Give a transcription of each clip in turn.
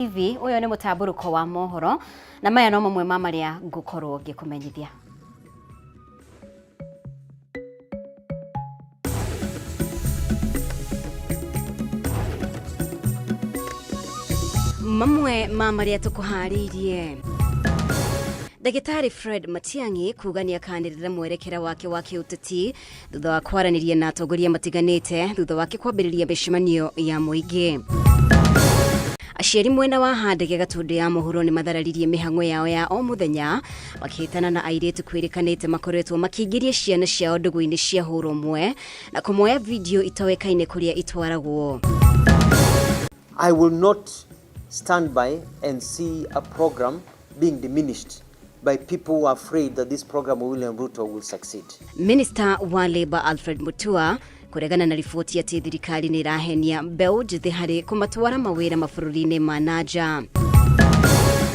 TV ũyũ nĩ mũtambũrũko wa mohoro na maya no mamwe ma marĩa ngũkorwo ngĩkũmenyithia. Mamwe ma marĩa tũkũharĩirie. Ndagĩtarĩ Fred Matiang'i kuga nĩ akanĩrĩra mwerekera wake wa kĩũteti thutha wa kwaranĩria na atongoria matiganĩte thutha wake kwambĩrĩria mĩcemanio ya mũingĩ. Aciari mwena wa Handege Gatũndũ ya mũhuro nĩ mathararirie mĩhang'o yao ya o mũthenya makĩhĩtana na airĩtu kwĩrĩkanĩte makoretwo makĩingĩria ciana ciao ndũgũ-inĩ cia hũra ũmwe na kũmoya video itoĩkaine kũrĩa itwaragwo. I will not stand by and see a program being diminished by people who are afraid that this program of William Ruto will succeed. Minister wa Labour Alfred Mutua kũregana na riboti atĩ thirikari nĩ ĩrahenia mbeũ njĩthĩ harĩ kũmatwara mawĩra mabũrũri-inĩ ma na nja.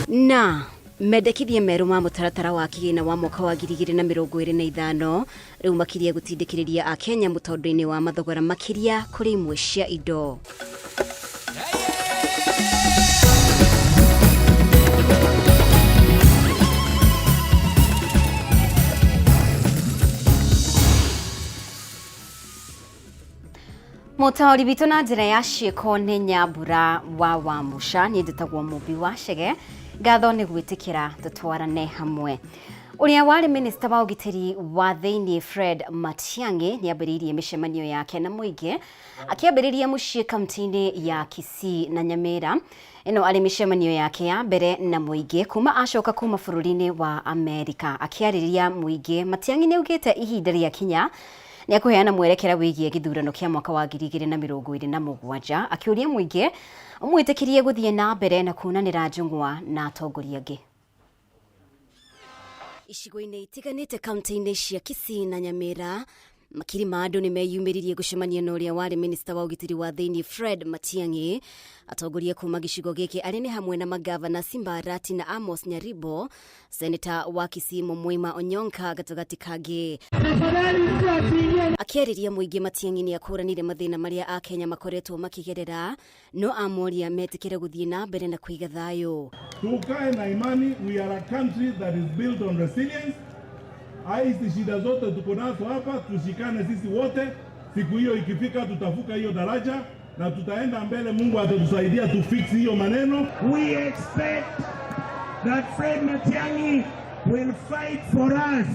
Na mendekithia merũ ma mũtaratara wa kĩgĩna wa mwaka wa 2025 rĩu makirie gũtindĩkĩrĩria Akenya mũtondo-inĩ wa mathogora makĩria kũrĩ imwe cia indo. Mũtaũri witũ na njĩra ya ciĩko nĩ Nyambura wa Wamuca, niĩ njĩtagwo Mũmbi wa Chege, ngatho nĩ gwĩtĩkĩra tũtwarane hamwe. Ũrĩa warĩ minista wa ũgitĩri wa thĩinĩ Fred Matiang'i nĩ ambĩrĩirie mĩcemanio yake na mũingĩ akĩambĩrĩria mũciĩ kaunti-inĩ ya Kisii na Nyamira. Ĩno arĩ mĩcemanio yake ya mbere na mũingĩ kuma acoka kuma bũrũri-inĩ wa Amerika. Akĩarĩria mũingĩ, Matiang'i nĩ augĩte ihinda rĩakinya nĩ ekũheana mwerekera wĩgiĩ gĩthurano kĩa mwaka wa 2027, akĩũria mũingĩ ũmwĩtĩkĩrie gũthiĩ na mbere na kuunanĩra njũng'wa na atongoria angĩ. Icigo-inĩ itiganĩte kaunti-inĩ cia Kisii na Nyamira, makiri ma andũ nĩ meyumĩririe gũcemania na ũrĩa warĩ minista wa ũgitĩri wa thĩinĩ Fred Matiang'i. Atongoria kuma gĩcigo gĩkĩ arĩa nĩ hamwe na magavana Simba Arati na Amos Nyaribo, seneta wa Kisii Mũmũima Onyonka gatagatĩ kangĩ. Akĩarĩria mũingĩ Matiang'i nĩ akũranire mathĩna marĩa Akenya makoretwo makĩgerera no amoria metĩkĩre gũthiĩ na mbere na kũiga thayũ. Tukae na imani, we are a country that is built on resilience. Hizi shida zote tuko nazo hapa, tushikane sisi wote. Siku hiyo ikifika, tutavuka hiyo daraja na tutaenda mbele. Mungu atatusaidia tufix hiyo maneno. We expect that Fred Matiang'i will fight for us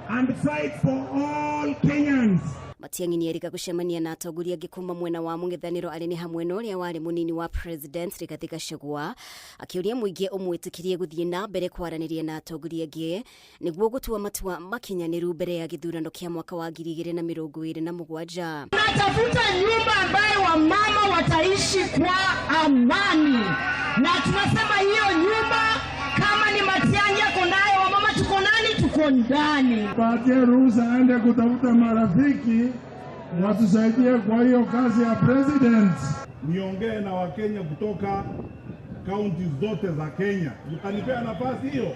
and fight for all Kenyans. Matiang'i nĩerĩga gũcemania na atongoria angĩ kuma mwena wa mũng'ethanĩro arĩ nĩ hamwe na ũrĩa warĩ mũnini wa President Rigathĩ Gachagua, akĩũria mũingĩ ũmwĩtĩkĩrie gũthiĩ na mbere kwaranĩria na atongoria angĩ nĩguo gũtua matua makinyanĩru mbere ya gĩthurano kĩa mwaka wa 2027. Tunatafuta nyumba ambayo wamama wataishi kwa amani, na tunasema hiyo nyumba kama ni Matiang'i ako nayo, wamama tuko nani? Tuko ndani. Patie ruhusa aende kutafuta marafiki watusaidie kwa hiyo kazi ya president. Niongee na Wakenya kutoka kaunti zote za Kenya, mtanipea nafasi hiyo?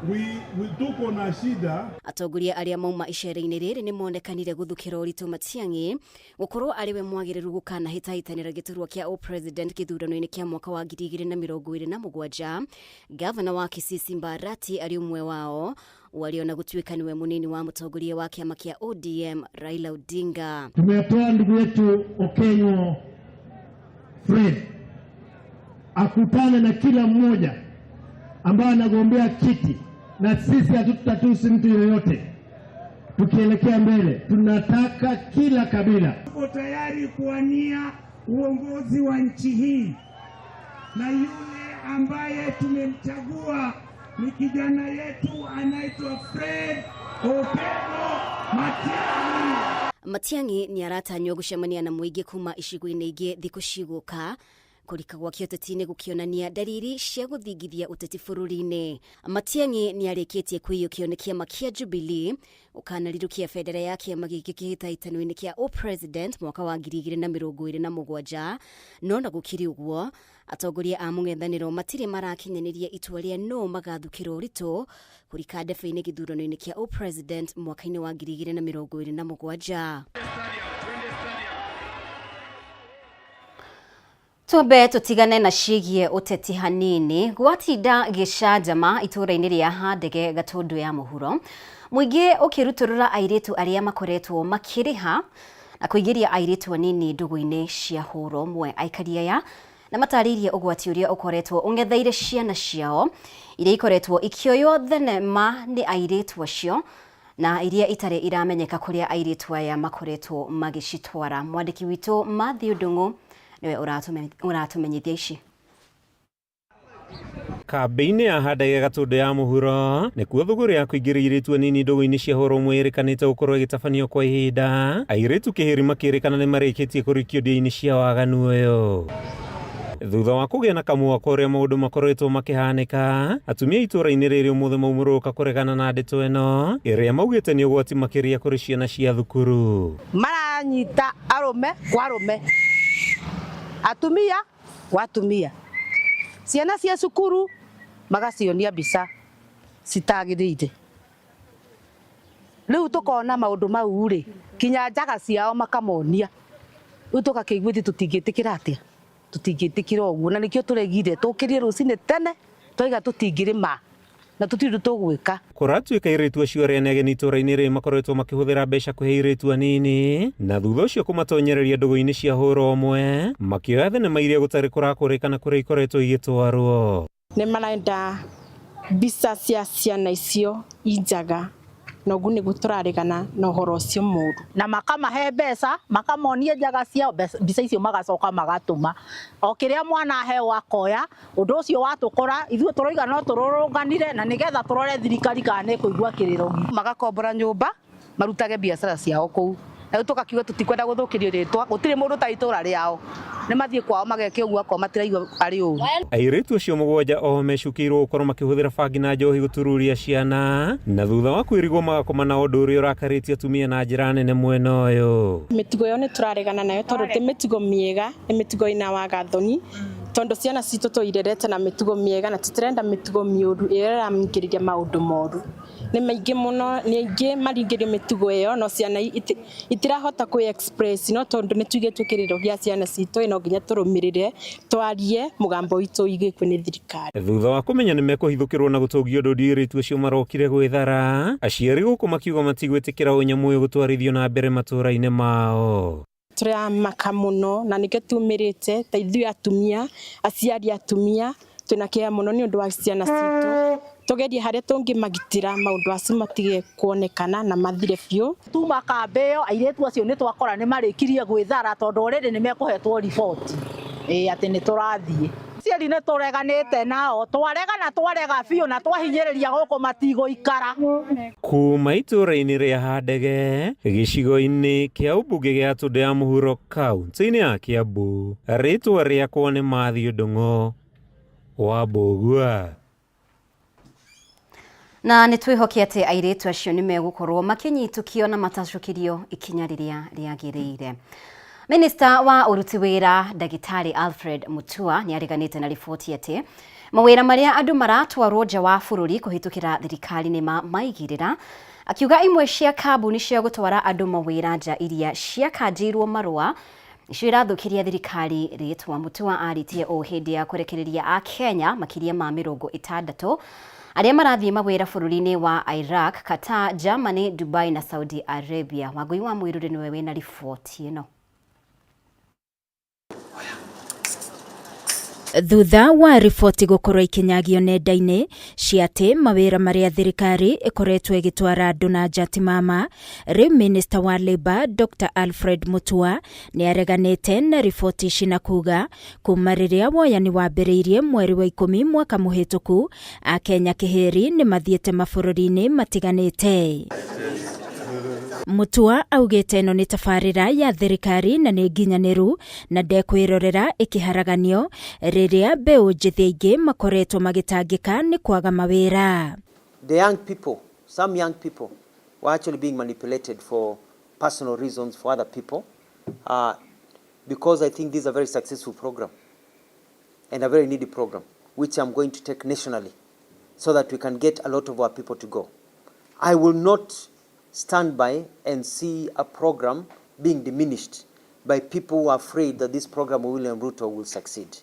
We tuko na shida. Atongoria arĩa mauma icera-inĩ rĩrĩ nĩ monekanire gũthukĩra ũritũ Matiang'i gũkorwo arĩ we mwagĩrĩru gũkanahĩtahĩtanĩra gĩturwa kĩa ũpresident gĩthurano-inĩ kĩa mwaka wa 2027. Gavana wa Kisii Simba Arati arĩ ũmwe wao, warĩ ona gũtuĩka nĩwe mũnini wa mũtongoria wa kĩama kĩa ODM Raila Odinga. Tumetoa ndugu yetu Okengo Fred akutane na kila mmoja ambaye anagombea kiti, na sisi hatutatusi mtu yoyote. Tukielekea mbele, tunataka kila kabila. Tuko tayari kuwania uongozi wa nchi hii, na yule ambaye tumemchagua ni kijana yetu anaitwa Fred Okengo Matiang'i. Matiang'i nĩ aratanywo gũcemania na mũingĩ kuma icigo-inĩ ingĩ thikũ cigũka kũrika gwake ũteti-inĩ gũkĩonania ndariri cia gũthingithia ũteti bũrũri-inĩ. Matiang'i nĩ arĩkĩtie kũiyũkio nĩ kĩama kĩa Jubilee ũkanarirũkia bendera ya kĩama gĩkĩ kĩhĩtahĩtano-inĩ kĩa ũpresident mwaka wa 2027, no na gũkĩrĩ ũguo atongoria a mũng'ethanĩro matirĩ marakinyanĩria itua rĩa nũ magathukĩra ũritũ kũrika ndebe-inĩ gĩthurano-inĩ kĩa ũpresident mwaka-inĩ wa 2027. Twambe tũtigane na ciĩgiĩ ũteti hanini. Gwatinda gĩcanjama itũũra-inĩ rĩa Handege, Gatũndũ ya mũhuro, mũingĩ ũkĩrutũrũra airĩtu arĩa makoretwo makĩrĩha na kũingĩria airĩtu anini ndũgũ-inĩ cia hũra ũmwe. Aikari aya na matarĩirie ũgwati ũrĩa ũkoretwo ũng'etheire ciana ciao iria ikoretwo ikĩoywo thenema nĩ airĩtu acio na iria itarĩ iramenyeka kũrĩa airĩtu aya makoretwo magĩcitwara. Mwandĩki witũ Matthew Ndung'u niwe ũratũmenyithia ici. Kambĩ-inĩ ya Handege, Gatũndũ ya mũhuro, nĩkuo thũgũrĩ ya kũingĩria airĩtu anini ndũgũ-inĩ cia hũra ũmwe ĩrĩkanĩte gũkorwo ĩgĩtabanio kwa ihinda. Airĩtu kĩhĩri makĩrĩkana nĩ marĩkĩtie kũrikio ndia-inĩ cia waganu ũyũ thutha wa kũgĩa na kamwako ũrĩa maũndũ makoretwo makĩhanĩka. Atumia itũũra-inĩ rĩrĩ ũmũthĩ maumũrũka kũregana na ndeto ĩno ĩrĩa maugĩte nĩ ũgwati makĩria kũrĩ ciana cia thukuru. Maranyita arũme kwa arũme, atumia kwa atumia, ciana cia cukuru magacionia mbica citagĩrĩire. Rĩu tũkona maũndũ mau rĩ, kinya njaga ciao makamonia. Rĩu tũgakĩigua ithuĩ tũtingĩtĩkĩra atĩa, tũtingĩtĩkĩra ũguo, na nĩkĩo tũregire tũkĩrie rũcinĩ tene twaiga tũtingĩrĩma na tũtirĩ ũndũ tũgwĩka. Kũratuĩka airĩtu acio arĩa nĩ ageni itũũra-inĩ rĩrĩ makoretwo makĩhũthĩra mbeca kũhe airĩtu anini na thutha ũcio kũmatonyereria ndũgũ-inĩ cia hũra ũmwe, makĩoya thenema iria gũtarĩ kũrakũrĩkana kũrĩa ikoretwo igĩtwarwo. Nĩ marenda mbica cia ciana icio injaga, na ũguo nĩguo tũraregana na ũhoro ũcio mũru. Na makamahe mbeca, makamonia njaga ciao, mbica icio magacoka magatũma o kĩrĩa mwana aheo akoya. Ũndũ ũcio watũkora ithuĩ tũroiga no tũrũrũnganire na nĩgetha tũrore thirikari kana nĩ ĩkũigua kĩrĩro gitũ. Magakombora nyũmba marutage biacara ciao kũu, na rĩu tũgakiuga tũtikwenda gũthũkĩrio rĩtwa. Gũtirĩ mũndũ ta itũra rĩao, nĩ mathiĩ kwao mageke ũguo akorwo matiraigua arĩ ũru. Airĩtu acio 7 oho mecukĩirwo gũkorwo makĩhũthĩra bangi na njohi gũtururia ciana na thutha wa kwĩrigwo magakoma na ũndũ ũrĩa ũrakarĩtie atumia na njĩra nene mwena ũyũ. Mĩtugo ĩyo nĩ tũraregana nayo tondũ ti mĩtugo mĩega, nĩ mĩtugo ĩna wagathoni, tondũ ciana citũ tũirerete na mĩtugo mĩega na tũtirenda mĩtugo mĩũru ĩrĩa ĩramingĩrĩria maũndũ moru. Nĩ maingĩ mũno, nĩ aingĩ maringĩrio mĩtugo ĩyo, no ciana itirahota kwĩ express, no tondũ nĩ tuigĩtwo kĩrĩro gĩa ciana citũ, no nginya tũrũmĩrĩre twarie mũgambo witũ ũiguĩkwo nĩ thirikari. Thutha wa kũmenya nĩ mekũhithũkĩrwo na gũtũngio ndũndi, airĩtu acio marokire gwĩthara. Aciari gũkũ makiuga matigwĩtĩkĩra ũnyamũ ũyũ gũtwarithio na mbere matũũra-inĩ mao. Tũramaka mũno na nĩkĩo tumĩrĩte ta ithuĩ atumia, aciari atumia, twĩna kĩeha mũno nĩ ũndũ wa ciana citũ. Tũgerie harĩa tũngĩmagitĩra maũndũ acio matige kuonekana na mathire biũ. Tuma kambĩ ĩyo, airĩtu acio nĩ twakora nĩ marĩkirie gwĩthara tondũ already nĩ mekũhetwo riboti ĩĩ atĩ nĩ tũrathiĩ. Aciari nĩ tũreganĩte nao, twaregana, twarega biũ na twahinyĩrĩria gũkũ matigũikara. Kuma itũũra-inĩ rĩa Handege, gĩcigo-inĩ kĩa ũmbunge gĩa Tũndũ ya mũhuro, kaunti-inĩ ya Kiambu, rĩtwa rĩakwa nĩ Matthew Ndung'u wa Mbũgua. Na nĩ twĩhoke atĩ airĩtu acio nĩ megũkorwo makĩnyitũkio na matacũkĩrio ikinya rĩrĩa rĩagĩrĩire. Minista wa ũruti wĩra Ndagĩtarĩ Alfred Mutua nĩ areganĩte na riboti atĩ mawĩra marĩa andũ maratwarwo nja wa bũrũri kũhĩtũkĩra thirikari nĩ ma maigĩrĩra, akiuga imwe cia kambuni cia gũtwara andũ mawĩra nja iria ciakanjĩirwo marũa nĩcio irathũkĩria thirikari rĩtwa. Mutua arĩtie ũũ hĩndĩ ya kũrekereria a Kenya makĩria ma 60 arĩa marathiĩ mawĩra bũrũri-inĩ wa Iraq, Qatar, Germany, Dubai na Saudi Arabia. Wangui wa Mwĩrure nĩwe wĩna riboti ĩno. Thutha wa riboti gũkorwo ikinyagio nenda-inĩ cia atĩ mawĩra marĩa thirikari ĩkoretwo ĩgĩtwara andũ na nja ti mama, rĩu minista wa Labour Dr Alfred Mutua nĩ areganĩte na riboti ici na kuga kuma rĩrĩa woyani wambĩrĩirie mweri wa 10 mwaka mũhĩtũku, Akenya kĩhĩri nĩ mathiĩte mabũrũri-inĩ matiganĩte. Mutua augĩte ĩno nĩ tabarĩra ya thirikari na nĩ nginyanĩru na ndekwĩrorera ĩkĩharaganio rĩrĩa mbeũ njĩthĩ aingĩ makoretwo magĩtangĩka nĩ kwaga mawĩra. The young people, some young people were actually being manipulated for personal reasons for other people, because I think this is a very successful program and a very needy program, which I'm going to take nationally so that we can get a lot of our people to go. I will not stand by and see a program being diminished by people who are afraid that this program of William Ruto will succeed.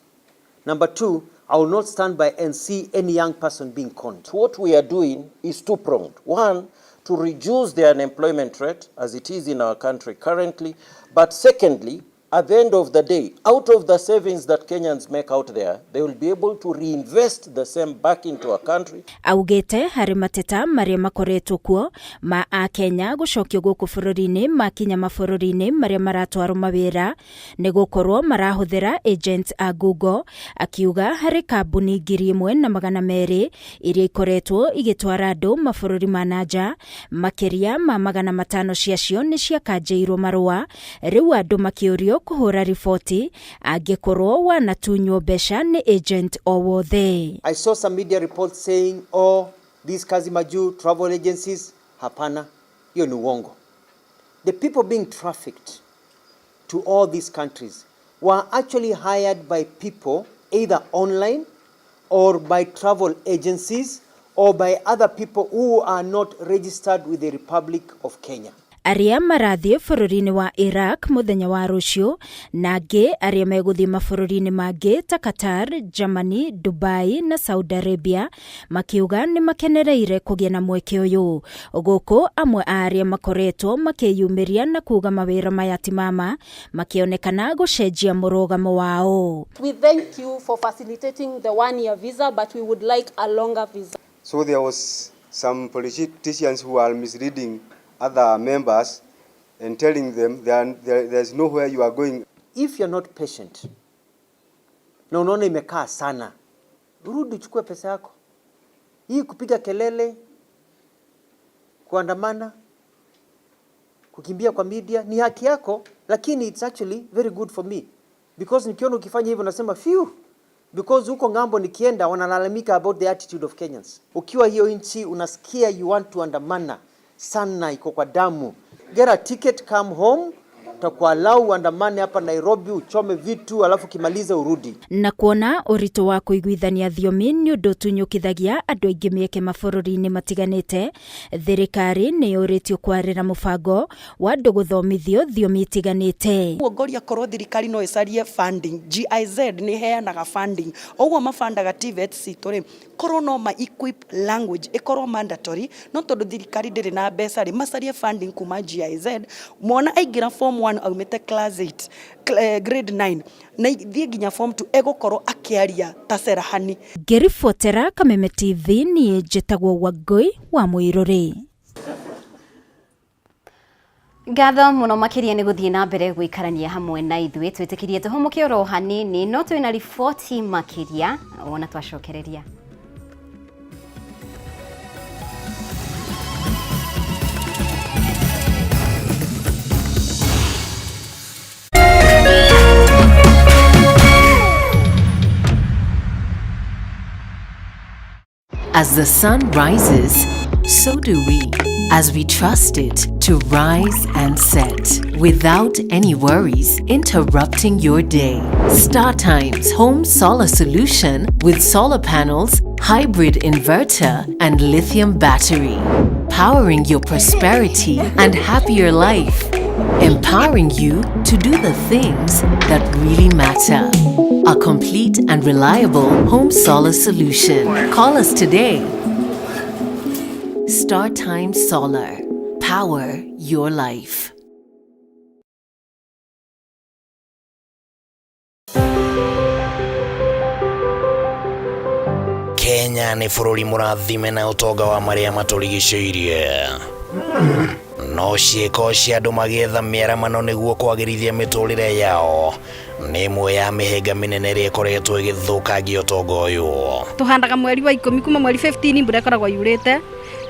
Number two, I will not stand by and see any young person being conned. What we are doing is two-pronged. One, to reduce the unemployment rate as it is in our country currently. But secondly, at the end of the day, out of the savings that Kenyans make out there, they will be able to reinvest the same back into our country. Augĩte harĩ mateta marĩa makoretwo kuo ma akenya gũcokio gũkũ bũrũri-inĩ makinya mabũrũri-inĩ marĩa maratwarwo mawĩra nĩ gũkorwo marahũthĩra agents a Google, akiuga harĩ kambuni 1200 iria ikoretwo igĩtwara andũ mabũrũri ma na nja, makĩria ma 500 ciacio nĩ ciakanjĩirwo marũa, rĩu andũ makĩũrio kũhũra riboti angĩkorwo wanatunywo mbeca nĩ agent o wothe. I saw some media reports saying, oh, these Kazi Majuu travel agencies. Hapana, hiyo ni uongo. The people being trafficked to all these countries were actually hired by people either online or by travel agencies or by other people who are not registered with the Republic of Kenya. Arĩa marathiĩ bũrũri-inĩ wa Iraq mũthenya wa rũciũ na angĩ arĩa megũthiĩ mabũrũri-inĩ mangĩ ta Qatar, Germany, Dubai na Saudi Arabia makiuga nĩ makenereire kũgĩa na mweke ũyũ. Gũkũ amwe a arĩa makoretwo makĩyumĩria na kuga mawĩra maya ti mama makĩonekana gũcenjia mũrũgamo wao. We thank you for facilitating the 1-year visa, but we would like a longer visa. So there was some politicians who are misleading other members and telling them there's nowhere you are going. If you're not patient, na unaona imekaa sana, rudi uchukue pesa yako. Hii kupiga kelele, kuandamana, kukimbia kwa media ni haki yako, lakini it's actually very good for me. Because nikiona ukifanya hivyo nasema phew, because huko ng'ambo nikienda wanalalamika about the attitude of Kenyans. Ukiwa hiyo nchi unasikia you want to andamana sana, iko kwa damu. Get a ticket, come home, tutakuallow uandamane hapa Nairobi, uchome vitu, alafu kimaliza urudi. Na kuona ũritũ wa kũiguithania thiomi nĩ ũndũ ũtunyũkithagia andũ aingĩ mĩeke mabũrũri-inĩ matiganĩte, thirikari nĩ yũrĩtio kwarĩra mũbango wa andũ gũthomithio thiomi itiganĩte. Ũguo korwo thirikari no ĩcarie funding, GIZ nĩ ĩheanaga funding, ũguo mabandaga TVETs citũ rĩ, korwo no ma equip language ĩkorwo mandatory, no tondũ thirikari ndĩrĩ na mbeca rĩ, macarie funding kuma GIZ, mwana aingĩra form 1 aumĩte class 8, grade 9 na thiĩ nginya form 2 egũkorwo akĩaria ta Serahani. Ngĩribotera Kameme TV niĩ njĩtagwo Wangũi wa Mũirũrĩ. Ngatho mũno makĩria nĩ gũthiĩ na mbere gũikarania hamwe na ithuĩ, twĩtĩkĩrie tũhũmũke oro hanini, no twĩna riboti makĩria wona twacokereria. As the sun rises, so do we, as we trust it to rise and set without any worries interrupting your day. StarTimes Home Solar Solution with solar panels, hybrid inverter, and lithium battery, powering your prosperity and happier life, empowering you to do the things that really matter. A complete and reliable home solar solution. Call us today. StarTimes Solar. Power your life. Kenya nĩ bũrũri mũrathime na ũtonga wa marĩa matũrigicĩirie. No ciĩko cia andũ magĩetha mĩaramano nĩguo kwagĩrithia mĩtũrĩre yao nĩ ĩmwe ya mĩhĩnga mĩnene ĩrĩa ĩkoretwo ĩgĩthũkangia ũtonga ũyũ. Tũhandaga mweri wa 10 kuma mweri 15 mbura ĩkoragwo yurĩte,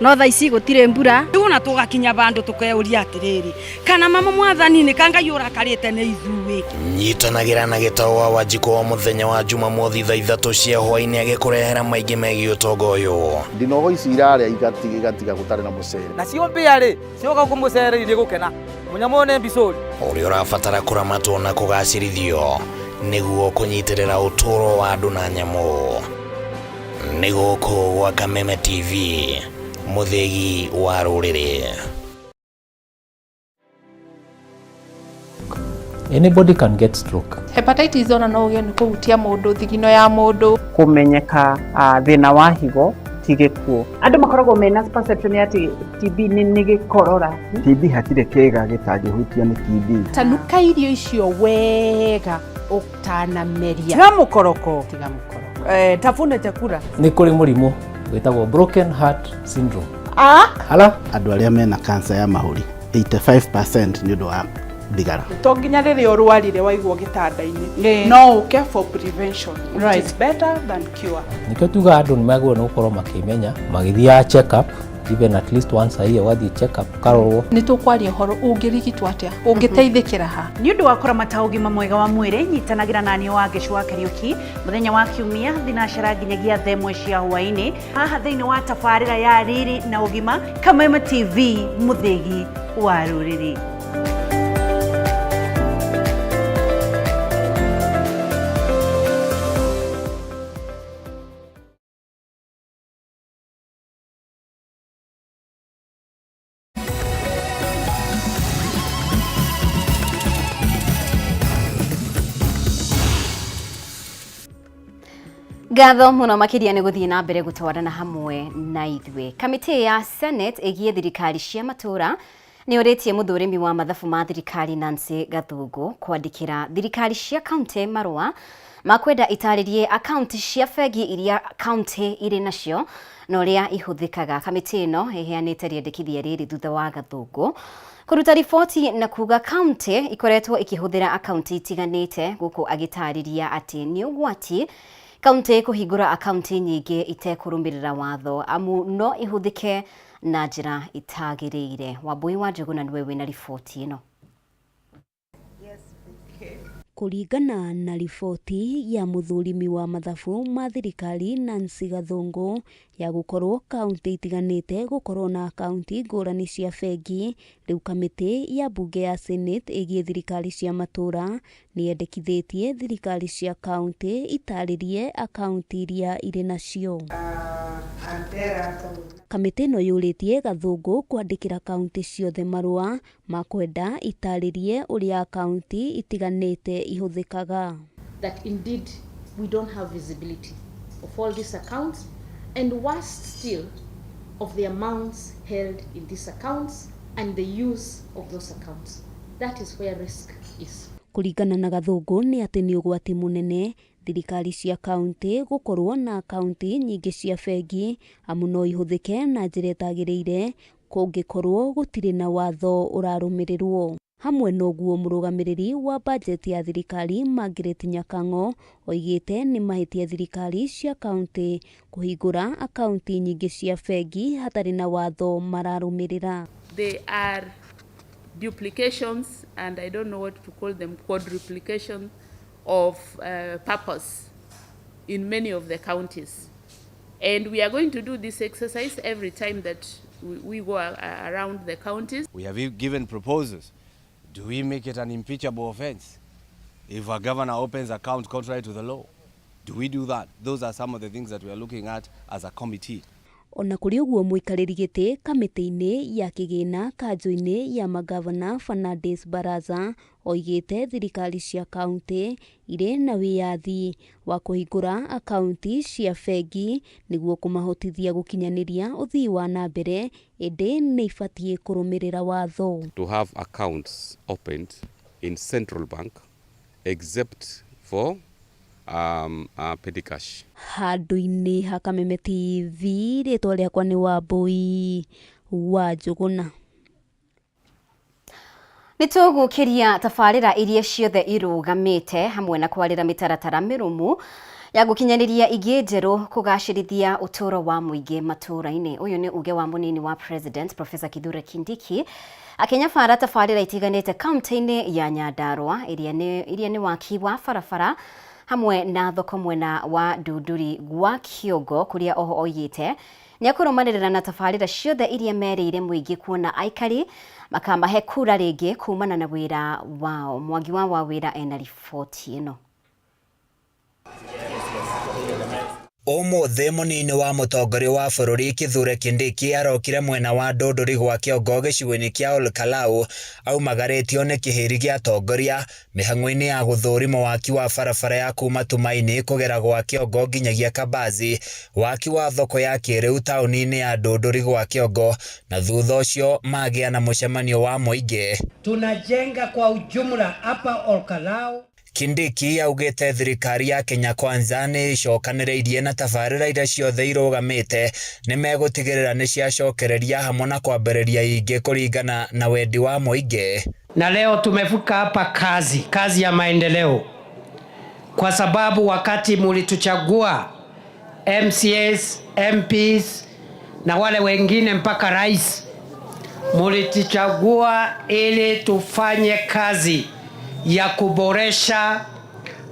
no thaa ici gũtirĩ mbura. Rĩu ona tũgakinya bandũ tũkeuria atĩrĩrĩ, kana mama mwathani nĩ ka Ngai ũrakarĩte nĩ ithuĩ. Nyitanagĩra na Gĩtaũ wa Wanjikũ o mũthenya wa Jumamothi thaa 3 cia hwaĩ-inĩ agĩkũrehera maingĩ megiĩ ũtonga ũyũ. Ndinogo ici irarĩa igatiga gũtarĩ na mũcere. Nacio mbĩa rĩ, cioka gũkũ mũcere irĩ gũkena. Mũnyamũ ũyũ nĩ mbicũri. Ũrĩa ũrabatara kũramatwo na kũgacĩrithio nĩguo kũnyitĩrĩra ũtũũro wa andũ na nyamũ. Nĩ gũkũ gwa Kameme TV, mũthĩgi wa rũrĩrĩ. Anybody can get stroke. Hepatitis ona no ũgĩe nĩ kũhutia mũndũ thigino ya mũndũ. Kũmenyeka thĩna wa higo ti gĩkuũ. Andũ makoragwo mena perception ya atĩ TB nĩ gĩkorora. TB hatirĩ kĩga gĩtangĩhutio nĩ TB. Tanuka irio icio wega ũtanameria. Tiga mũkoroko. Tiga mũkoroko. Tafuna chakula. Nĩ kũrĩ mũrimũ wĩtagwo broken heart syndrome. Ah? Ala? Andũ arĩa mena cancer ya mahũri 85% nĩ ũndũ wa thigara. To nginya rĩrĩa ũrwarire waigwo gĩtanda-inĩ, no ũke for prevention, which is better than cure. Nĩkĩo tugaga andũ nĩ magĩrĩirwo nĩ gũkorwo makĩmenya magĩthiaga check up even at least once a year, ũgathiĩ check up ũkarorwo. Nĩ tũkwaria ũhoro ũngĩrigitwo atĩa, ũngĩteithĩkĩra ha. Nĩ ũndũ wa kũramata ũgima mwega wa mwĩrĩ, nyitanagĩra na niĩ Wangeci wa Kariũki mũthenya wa Kiumia thinacara nginyagia thaa ĩmwe cia hwaĩ-inĩ haha thĩinĩ wa tabarĩra ya Riri na Ũgima, Kameme TV, mũthĩgi wa rũrĩrĩ. Ngatho muno makiria nĩ gũthiĩ na mbere gũtwarana hamwe na ithuĩ. Kamĩtĩ ya Senate ĩgiĩ thirikari cia matũũra nĩ ũrĩtie mũthũrimi wa mathabu ma thirikari Nancy Gathungu kwandĩkĩra thirikari cia kaunti marũa ma kwenda itarĩrie akaunti cia bengi iria kaunti irĩ nacio na ũrĩa ihũthĩkaga. Kamĩtĩ ĩno ĩheanĩte rĩendekithia rĩrĩ thutha wa Gathungu kũruta riboti na kuga kaunti ikoretwo ikĩhũthĩra akaunti itiganĩte, gũkũ agĩtarĩria atĩ nĩ ũgwati kaunti kũhingũra akaunti nyingĩ itekũrũmĩrĩra watho, amu no ihũthĩke na njĩra itagĩrĩire. Wambui wa Njũgũna nĩwe wĩna riboti ĩno. Kũringana na riboti ya mũthũrimi wa mathabu ma thirikari Nancy Gathungu ya gũkorwo kaunti itiganĩte gũkorwo na akaunti ngũrani cia bengi, rĩu kamĩtĩ ya mbunge ya Senate ĩgiĩ thirikari cia matũũra nĩ yendekithĩtie thirikari cia kaunti itarĩrie akaunti iria irĩ nacio. Kamĩtĩ ĩno yũrĩtie Gathungu kwandĩkĩra kaunti ciothe marũa ma kwenda itarĩrie ũrĩa akaunti itiganĩte ihũthĩkaga. That indeed we don't have visibility of all these accounts, and worse still, of the amounts held in these accounts and the use of those accounts. That is where risk is. Kũringana na Gathungu nĩ atĩ nĩ ũgwati mũnene thirikari cia kaunti gũkorwo na akaunti nyingĩ cia bengi, amu no ihũthĩke na njĩra ĩtagĩrĩire kũngĩkorwo gũtirĩ na watho ũrarũmĩrĩrwo. Hamwe na ũguo, mũrũgamĩrĩri wa bajeti ya thirikari Margaret Nyakang'o oigĩte nĩ mahĩtia thirikari cia kaunti kũhingũra akaunti nyingĩ cia bengi hatarĩ na watho mararũmĩrĩra. They are duplications, and I don't know what to call them, quadruplication of purpose in many of the counties. And we are going to do this exercise every time that we go around the counties. We have given proposals. Do we make it an impeachable offense if a governor opens account contrary to the law? Do we do that? Those are some of the things that we are looking at as a committee. Ona kũrĩ ũguo, mũikarĩri gĩtĩ kamĩtĩ-inĩ ya kĩgĩna kanjũ-inĩ ya magavana Fernandes Baraza oigĩte thirikari cia kaunti irĩ na wĩyathi wa kũhingũra akaunti cia bengi nĩguo kũmahotithia gũkinyanĩria ũthii wa na mbere, ĩndĩ nĩ ibatiĩ kũrũmĩrĩra watho. To have accounts opened in central bank except for petty cash. Handũ-inĩ ha Kameme TV, rĩtwa rĩakwa nĩ Wambui wa Njũgũna. Nĩ tũgũkĩria tabarĩra iria ciothe irũgamĩte hamwe na kwarĩra mĩtaratara mĩrũmu ya gũkinyanĩria ingĩ njerũ kũgacĩrithia ũtũũro wa mũingĩ matũũra-inĩ. Ũyũ nĩ uge wa mũnini wa President Professor Kithure Kindiki akĩnyabara tabarĩra itiganĩte kaunti-inĩ ya Nyandarua iria nĩ waki wa barabara hamwe na thoko mwena wa Ndunduri gwa Kĩongo, kũrĩa oho oigĩte nĩ akũrũmanĩrĩra na tabarĩra ciothe iria merĩire mũingĩ kuona aikari makamahe kura rĩngĩ kumana na wĩra wao. Mwangi wa Wawĩra ena riboti ĩno. Ũmũthĩ mũnini wa mũtongoria wa bũrũri Kithure Kindiki arokire mwena wa Ndũndũri gwa Kĩongo gĩcigo-inĩ kĩa Olkalau aumagarĩtio nĩ kĩhĩri gĩa atongoria mĩhang'o-inĩ ya gũthũrima waki wa barabara ya kuma Tumaini kũgera gwa Kĩongo nginyagia Kabazi, waki wa thoko ya kĩrĩu taũni-inĩ ya Ndũndũri gwa Kĩongo na thutha ũcio magĩa na mũcemanio wa mũingĩ. Tunajenga kwa ujumla hapa Olkalau. Kindiki augĩte thirikari ya Kenya Kwanza nĩ ĩcokanĩrĩirie na tabarĩra iria ciothe irũgamĩte nĩ megũtigĩrĩra nĩ ciacokereria hamwe na kwambĩrĩria ingĩ kũringana na wendi wa mũingĩ. Na leo tumevuka hapa kazi ya maendeleo, kwa sababu wakati mulituchagua MCAs, MPs na wale wengine mpaka rais, mulituchagua ili tufanye kazi ya kuboresha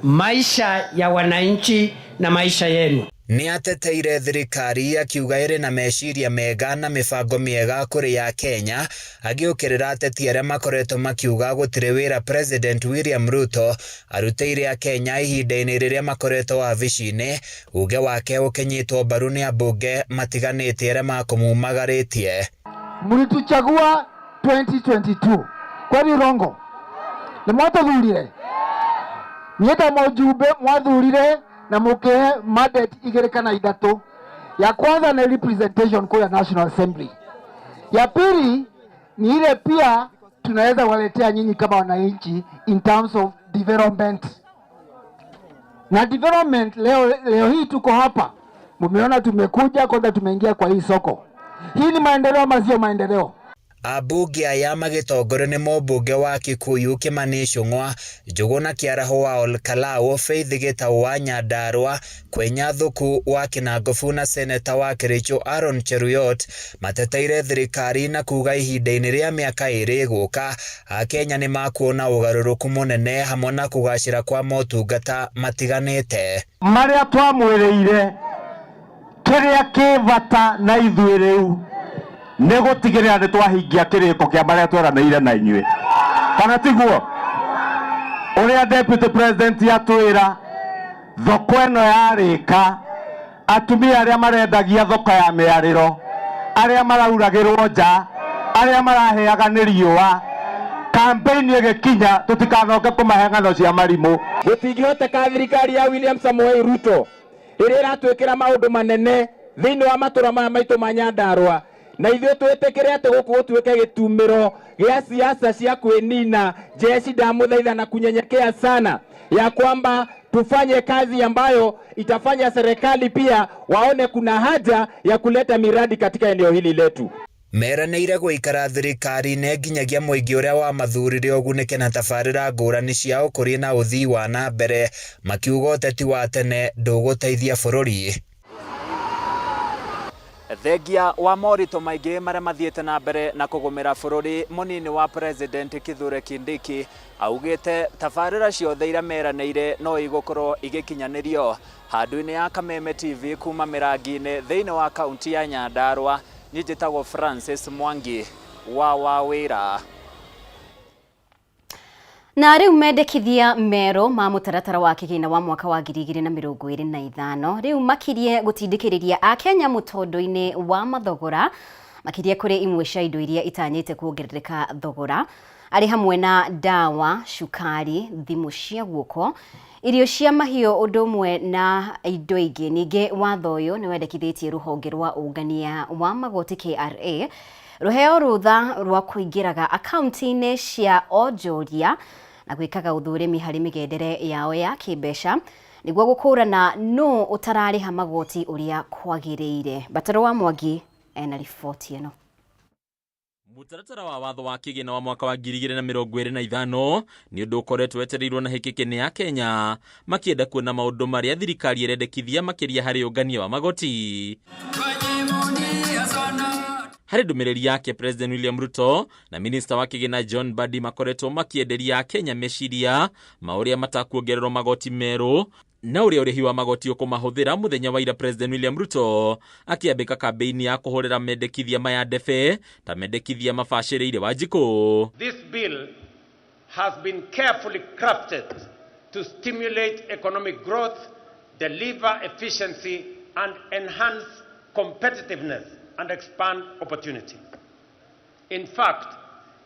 maisha ya wananchi na maisha yenu. Nĩ ateteire thirikari akiuga ĩrĩ na meciria mega na mĩbango mĩega kũrĩ ya Kenya, agĩũkĩrĩra ateti arĩa makoretwo makiuga gũtirĩ wĩra President William Ruto arutĩire Akenya ihinda-inĩ rĩrĩa makoretwo wabici-inĩ, uge wake ũkĩnyitwo mbaru nĩ ambunge matiganĩte arĩa makũmumagarĩtie. Mlituchagua 2022 kweli rongo nĩ mwatũthurire niĩ ta mũjumbe mwathurire na mũkĩhe mandate igĩrĩ kana ithatũ. Ya kwanza ni representation kule National Assembly, ya pili ni ile pia tunaweza waletea nyinyi kama wananchi in terms of development. Na development leo hii tuko hapa, mumeona tumekuja kwanza, tumeingia kwa hii soko. Hii ni maendeleo ama sio maendeleo? Ambunge aya magĩtongorio nĩ mũmbunge wa Kikuyu Kimani Ichung'wa, Njũgũna Kĩaraho wa Olkalau, Faith Gĩtaũ wa Nyandarua, Kwenya Thuku wa Kinangofu na seneta wa Kericho Aaron Cheruiyot mateteire thirikari na kuga ihinda-inĩ rĩa mĩaka 2 ĩgũka Akenya nĩ makuona ũgarũrũku mũnene hamwe na kũgacĩra kwa motungata matiganĩte. Marĩa twamwĩrĩire kĩrĩa kĩ bata na ithuĩ rĩu nĩ gũtigĩrĩra nĩ twahingia kĩrĩko kĩa marĩa tweranĩire na inyuĩ, kana tiguo? Ũrĩa Deputy President atwĩra thoko ĩno yarĩka, atumia arĩa marendagia thoko ya mĩarĩro, arĩa marauragĩrwo nja, arĩa maraheaga nĩ riũa, campaign ĩgĩkinya tũtikanoke kũmahe ng'ano cia marimũ. Gũtingĩhoteka thirikari ya William Samoei Ruto ĩrĩa ĩratwĩkĩra maũndũ manene thĩinĩ wa matũra maya maitũ ma Nyandarua, na ithuĩ twĩtĩkĩre atĩ gũkũ gũtuĩke gĩtumĩro gĩa siasa cia kwĩnina. Jeshi ndamũthaitha na kunyenyekea sana ya kwamba tufanye kazi ambayo itafanya serikali pia waone kuna haja ya kuleta miradi katika eneo hili letu. Meranĩire gũikara thirikari-inĩ nginyagia mũingĩ ũrĩa wamathurire ũgunĩke na tabarĩra ngũrani cia ũkũria na ũthii wa na mbere, makiuga ũteti wa tene ndũgũteithia bũrũri. Thengia wa moritũ maingĩ marĩa mathiĩte na mbere na kũgũmĩra bũrũri, mũnini wa President Kithure Kindiki augĩte tabarĩra ciothe iria meranĩire no igũkorwo igĩkinyanĩrio. Handũ-inĩ ya Kameme TV kuma Mĩrangi-inĩ thĩinĩ wa kaunti ya Nyandarua, niĩ njĩtagwo Francis Mwangi wa Wawĩra. Na rĩu mendekithia merũ ma mũtaratara wa kĩgĩna wa mwaka wa 2025 rĩu makirie gũtindĩkĩrĩria Akenya mũtondo-inĩ wa mathogora, makirie kũrĩ imwe cia indo iria itanyĩte kuongerereka thogora, arĩ hamwe na ndawa, cukari, thimũ cia guoko, irio cia mahiũ ũndũ ũmwe na indo ingĩ. Ningĩ watho ũyũ nĩ wendekithĩtie rũhonge rwa ũngania wa magoti KRA rũheo rũtha rwa kũingĩraga akaunti-inĩ cia onjoria na gwĩkaga ũthũrimi harĩ mĩgendere yao ya kĩmbeca nĩguo gũkũrana nũ ũtararĩha magoti ũrĩa kwagĩrĩire. Bataro wa Mwangi ena riboti ĩno. Mũtaratara wa watho wa kĩgĩna wa mwaka wa 2025 nĩ ũndũ ũkoretwo wetereirwo na hĩkĩkĩ nĩ Akenya makĩenda kuona maũndũ marĩa thirikari ĩrendekithia makĩria harĩ ũngania wa magoti. Harĩ ndũmĩrĩri yake, President William Ruto na minista wa kĩgĩna John Mbadi makoretwo makĩenderia Akenya meciria ma ũrĩa matakuongererwo magoti merũ na ũrĩa ũrĩhi wa magoti ũkũmahũthĩra. Mũthenya wa ira, President William Ruto akĩambĩka kambĩini ya kũhũrĩra mendekithia maya ndebe ta mendekithia mabacĩrĩire Wanjikũ. This bill has been carefully crafted to stimulate economic growth, deliver efficiency and enhance competitiveness and expand opportunity. In fact,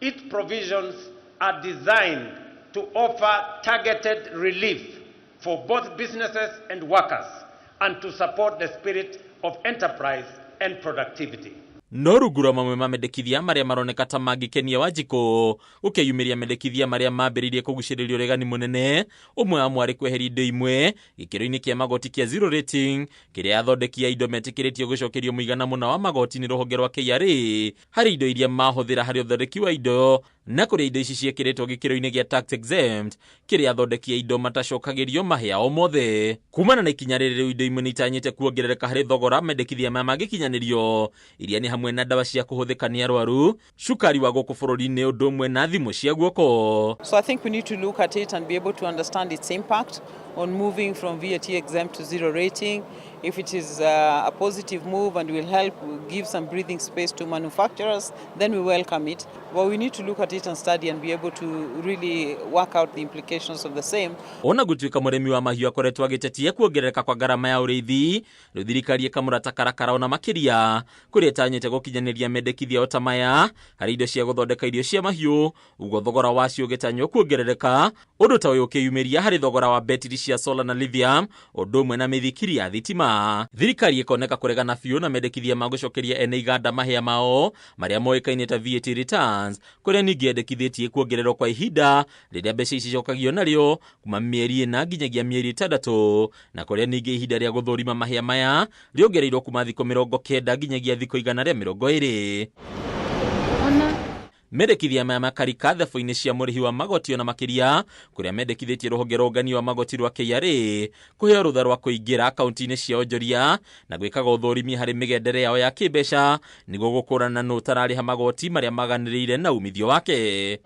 its provisions are designed to offer targeted relief for both businesses and workers and to support the spirit of enterprise and productivity. No rungu rwa mamwe ma mendekithia marĩa maroneka ta mangĩkenia Wanjikũ, gũkĩyumĩria mendekithia marĩa mambĩrĩirie kũgucĩrĩria ũregani mũnene, ũmwe wamo arĩ kweheria indo imwe gĩkĩro-inĩ kĩa magoti kĩa zero rating, kĩrĩa athondeki a indo metĩkĩrĩtio gũcokerio mũigana mũna wa magoti nĩ rũhonge rwa KRA harĩ indo iria mahũthĩra harĩ ũthondeki wa indo, na kũrĩa indo ici ciĩkĩrĩtwo gĩkĩro-inĩ gĩa tax exempt, kĩrĩa athondeki a indo matacokagĩrio mahĩa o mothe. Kumana na ikinya rĩrĩ rĩu indo imwe nĩ itanyĩte kuongerereka harĩ thogora mendekithia maya mangĩkinyanĩrio, iria nĩ hamwe na ndawa cia kũhũthĩka nĩ arwaru, cukari wa gũkũ bũrũri-inĩ ũndũ ũmwe na thimũ cia guoko. So I think we need to look at it and be able to understand its impact on moving from VAT exempt to zero rating. If it is a positive move and will help give some breathing space to manufacturers, then we welcome it. But we need to look at it and study and be able to really work out the implications of the same. Ona gũtuĩka mũrĩmi wa mahiũ akoretwo agĩtetia kuongerereka kwa ngarama ya ũrĩithi, rĩu thirikari ĩkamũrata karakara ona makĩria, kũrĩa ĩtanyĩte gũkinyanĩria mendekithia o ta maya harĩ indo cia gũthondeka irio cia mahiũ, ũguo thogora wacio ũgĩtanywo kuongerereka, ũndũ ta ũyũ ũkĩyumĩria harĩ thogora wa betiri cia solar na lithium, ũndũ ũmwe na mĩthikiri ya thitima. Thirikari ĩkoneka kũregana biũ na mendekithia ma gũcokeria ene iganda mahĩa mao marĩa moĩkaine ta VAT returns, kũrĩa ningĩ yendekithĩtie kuongererwo kwa ihinda rĩrĩa mbeca ici icokagio narĩo kuma mĩeri 4 nginyagia mĩeri 6, na kũrĩa ningĩ ihinda rĩa gũthũrima mahĩa maya rĩongereirwo kuma thikũ 90 nginyagia thikũ 120. Mendekithia maya makarika thabu-inĩ cia mũrĩhi wa magoti ona makĩria, kũrĩa mendekithĩtie rũhonge rwa ũngania wa magoti rwa KRA kũheo rũtha rwa kũingĩra akaunti-inĩ cia onjoria na gwĩkaga ũthũrimi harĩ mĩgendere yao ya kĩmbeca nĩguo gũkũrana nũ ũtararĩha magoti marĩa maganĩrĩire na umithio wake.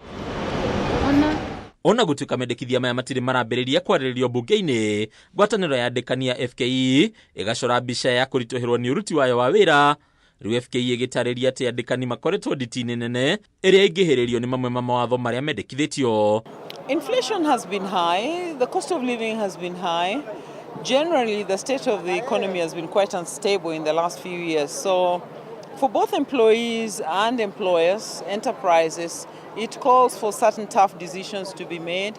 Ona gũtuĩka mendekithia maya matirĩ marambĩrĩria kwarĩrĩrio mbunge-inĩ, ngwatanĩro ya andĩkani ya FKE ĩgacora mbica ya kũritũhĩrwo nĩ ũruti wayo wa wĩra. Rĩu FKE ĩgĩtarĩria atĩ andĩkani makoretwo nditi-inĩ nene ĩrĩa ĩngĩhĩrĩrio nĩ mamwe ma mawatho marĩa mendekithĩtio. Inflation has been high, the cost of living has been high. Generally, the state of the economy has been quite unstable in the last few years. So for both employees and employers, enterprises, it calls for certain tough decisions to be made.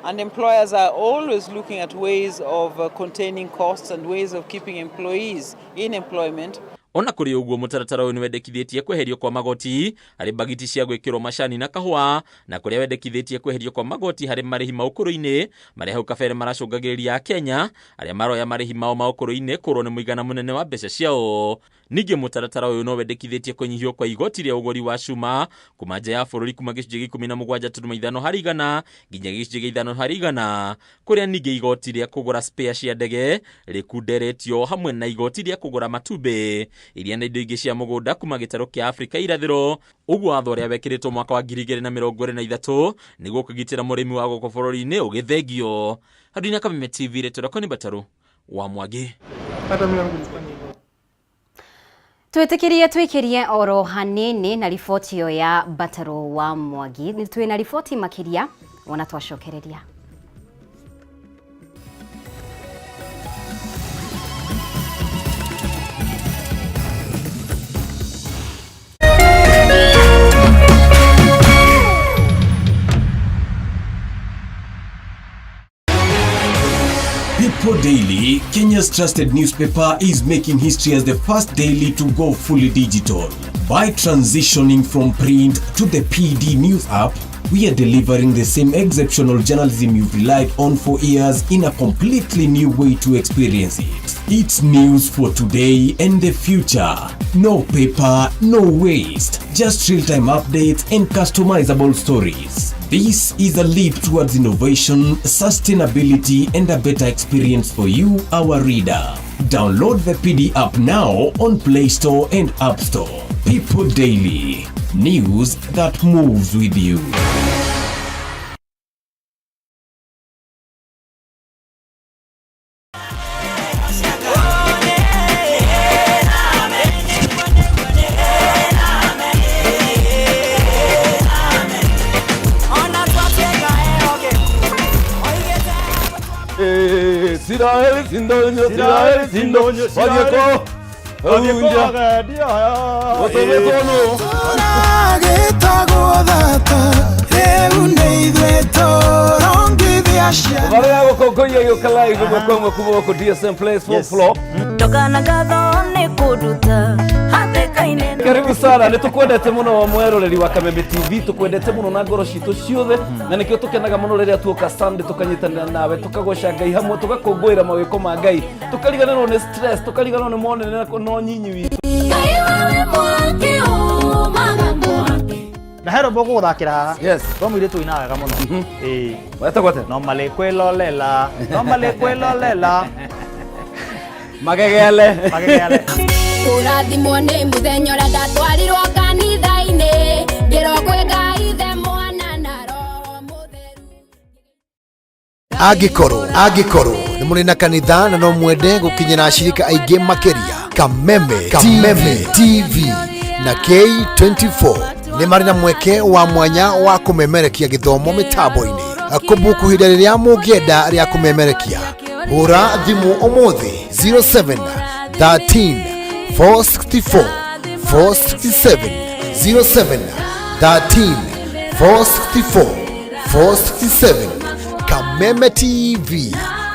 And employers are always looking at ways of containing costs and ways of keeping employees in employment. Ona kũrĩ ũguo mũtaratara ũyũ nĩwendekithĩtie kweherio kwa magoti harĩ mbagiti cia gwĩkĩrwo macani na kahũa, na kũrĩa wendekithĩtie kweherio kwa magoti harĩ marĩhi ma ũkũrũ-inĩ marĩa hau kabere maracũngagĩrĩria Akenya arĩa maroya marĩhi mao ma ũkũrũ-inĩ kũrwo nĩ mũigana mũnene wa mbeca ciao. Ningĩ mũtaratara ũyũ no wendekithĩtie kũnyihio kwa igoti rĩa ũgũri wa cuma kuma nja ya bũrũri kuma gĩcunjĩ gĩa 17.5 harĩ igana nginya gĩcunjĩ gĩa 5 harĩ igana, kũrĩa ningĩ igoti rĩa kũgũra spare cia ndege rĩkunderetio hamwe na igoti rĩa kũgũra matumbĩ iria na indo ingĩ cia mũgũnda kuma gĩtarũ kĩa Afrika irathĩro. Ũguo watho ũrĩa wekĩrĩtwo mwaka wa 2023 nĩguo kũgitĩra mũrĩmi wa gũkũ bũrũri-inĩ ũgĩthengio. Handũ-inĩ Kameme TV, rĩtwa rĩakwa nĩ Mbatarũ wa Mwangi. Twĩtĩkĩrie twĩkĩrie oro hanini na riboti ĩyo ya Mbatarũ wa Mwangi. Nĩ twĩna riboti makĩria wona twacokereria. People Daily, Kenya's trusted newspaper, is making history as the first daily to go fully digital. By transitioning from print to the PD News app, we are delivering the same exceptional journalism you've relied on for years in a completely new way to experience it. It's news for today and the future. No paper, no waste, just real-time updates and customizable stories. This is a leap towards innovation, sustainability, and a better experience for you, our reader. Download the PD app now on Play Store and App Store. People Daily, news that moves with you. Isiraeli sindonyo Isiraeli sindonyo Wadieko Hunja Gũtũmĩtwo Tũragĩtagwo thata rĩu nĩ ithuĩ tũrongithia ciana Barĩa gũkũngũiya gĩũka live ĩmwe kwa ĩmwe kuma gũkũ DSM Place fourth floor. Ndokana ngatho nĩ kũnduta hatĩka-inĩ. Karibu sana, nĩ tũkwendete mũno mweroreri wa Kameme TV, tũkwendete mũno na ngoro citũ ciothe, na nĩkĩo tũkenaga mũno rĩrĩa tuoka Sunday tũkanyitanĩra nawe, tũkagoca Ngai hamwe, tũgakũngũĩra mawĩko ma Ngai, tũkariganĩrwo nĩ stress, tũkariganĩrwo nĩ monene na nyinyi witũ. Ngai wewe mwaki umaga mwaki. Na hero boko guthakira haha. Yes. Kwa mũirĩtu ũinaga wega mũno. Ĩĩ. Wetagwo atĩa? No malĩ kwĩlolela. No malĩ kwĩlolela. Magegele. Magegele. Kũrathimwo nĩ mũthenya ũrĩa ndatwarirwo kanitha-inĩ ngĩrwo kwĩ Ngai Ithe Mwana na Roho. Angĩkorwo angĩkorwo nĩ mũrĩ na kanitha na no mwende gũkinyĩra ashirika aingĩ makĩria, Kameme Kameme TV na K24 nĩ marĩ na mweke wa mwanya wa kũmemerekia gĩthomo mĩtambo-inĩ. Kũbuku ihinda rĩrĩa mũngĩenda rĩa kũmemerekia, hũra thimũ ũmũthĩ 07 13 464 467 07 13 464 467. Kameme TV,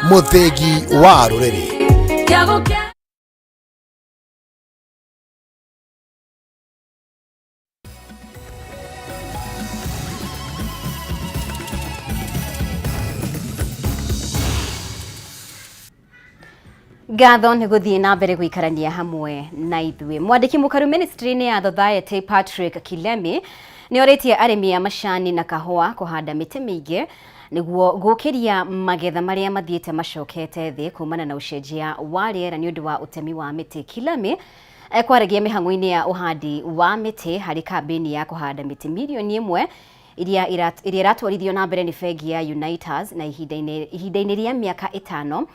mũthĩgi wa rũrĩrĩ. Kĩago kĩa Ngatho nĩ gũthiĩ na mbere gũikarania hamwe na ithuĩ. Mwandĩki mũkaru ministry-inĩ ya Society Patrick Kilemi nĩ orĩtie arĩmi a macani na kahũa kũhanda mĩtĩ mĩingĩ nĩguo gũkĩria magetha marĩa mathiĩte macokete thĩ kumana na ũcenjia wa rĩera nĩ ũndũ wa ũtemi wa mĩtĩ. Kilemi ekwaragia mĩhang'o-inĩ ya ũhandi wa mĩtĩ harĩ kambĩini ya kũhanda mĩtĩ mirioni 1 iria iratwarithio na mbere nĩ bengi ya Unitas na ihinda-inĩ rĩa mĩaka 5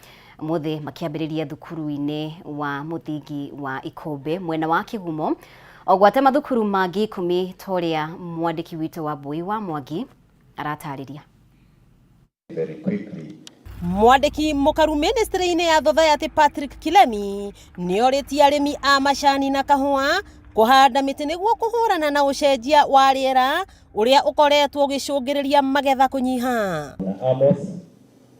ũmũthĩ makĩambĩrĩria thukuru-inĩ wa mũthingi wa Ikũmbĩ mwena wa Kĩgumo o gwata mathukuru mangĩ 10 ta ũrĩa mwandĩki witũ wa Mbui wa Mwangi aratarĩria. Mwandĩki mũkaru ministry-inĩ ya Society Patrick Kilemi nĩ orĩtie arĩmi a macani na kahũa kũhanda mĩtĩ nĩguo kũhũrana na ũcenjia wa rĩera ũrĩa ũkoretwo ũgĩcũngĩrĩria magetha kũnyiha. Amos,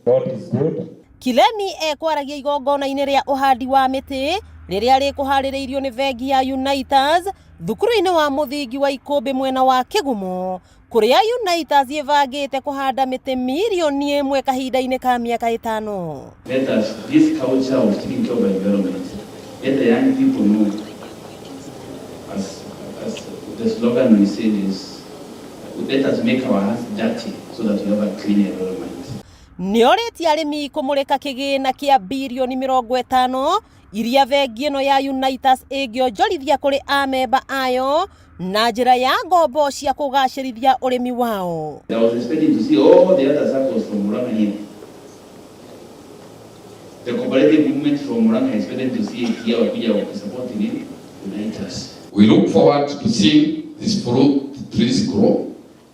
God is good. Kilemi ekwaragia igongona-inĩ rĩa ũhandi wa mĩtĩ rĩrĩa rĩkũharĩrĩirio nĩ bengi ya Unitas thukuru-inĩ wa mũthingi wa Ikũmbĩ mwena wa Kĩgumo kũrĩa Unitas ĩbangĩte kũhanda mĩtĩ mirioni 1 kahinda-inĩ ka mĩaka 5. Let us, this culture of taking care of our environment, let the young people know, as the slogan we said is, let us make our hands dirty so that we have a clean environment. Nĩ orĩtie arĩmi kũmũrĩka kĩgĩna kĩa birioni 50 iria bengi ĩno ya Unitas ĩngĩonjorithia kũrĩ amemba ayo na njĩra ya ngombo cia kũgacĩrithia ũrĩmi wao. I was expecting to see all the other circles from Murang'a here. The cooperative movement from Murang'a expected to see it here wakija wakisupport nini? Unitas. We look forward to seeing these fruit trees grow